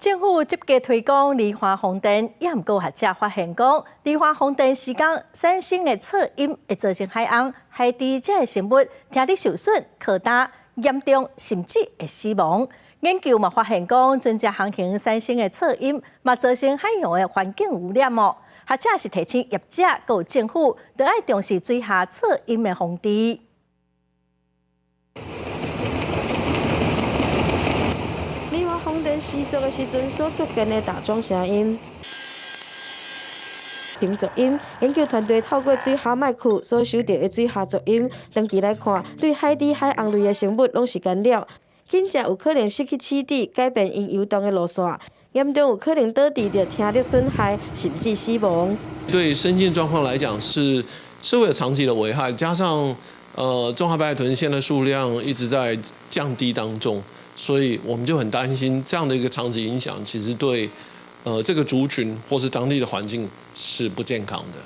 政府積極推廣離岸風電，也毋過學者發現講，離岸風電時間產生的噪音會造成海翁、海豬這个生物聽力受損、擴大嚴重，甚至會死亡。研究嘛發現講，船隻航行產生的噪音嘛造成海洋的環境污染哦。學者是提醒業者佮政府，著愛重視水下噪音的防治。離岸風電施作的時陣所出現的打樁聲音、頻濁音，研究團隊透過水下麥克所收著的水下噪音，長期來看，對海豬、海翁類的生物攏是干擾，緊才有可能失去棲地，改變𪜶游動的路線，嚴重有可能導致著聽力損害，甚至死亡。對生境狀況來講，是會有長期的危害，加上中華白海豚現在數量一直在降低當中。所以我們就很擔心這樣的一個長期影響，其實對這個族群或是當地的環境是不健康的。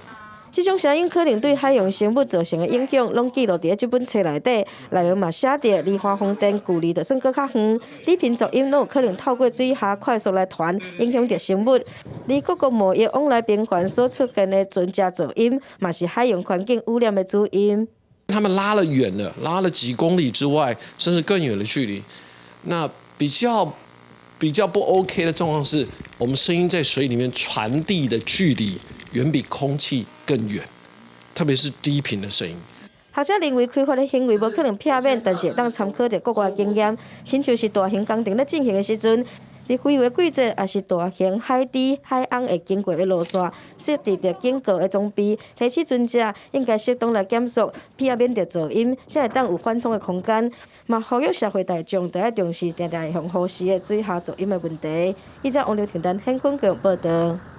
這種聲音可能對海洋生物造成的影響，攏記錄佇這本冊內底。內容嘛寫著，離岸風電距離就算閣較遠，低頻噪音攏有可能透過水下快速來傳，影響著生物。而各國貿易往來頻繁所出現的船隻噪音，嘛是海洋環境污染的主因。他們拉了遠了，拉了幾公里之外，甚至更遠的距離。那比較不 OK 的狀況是，我們聲音在水裡面傳遞的距離遠比空氣更遠，特別是低頻的聲音。學者認為開發的行為無可能避免，但是會當參考著國外經驗，親像是大型工程咧進行的時陣，佇飛越季節，抑是大型海豬、海翁會經過的路線，設置著警告的裝備，提醒船隻應該適當來減速，避免著噪音，才會當有緩衝的空間。嘛，呼籲社會大眾著愛重視定定會予忽視的水下噪音的問題。記者王劉婷丹、顯坤報導。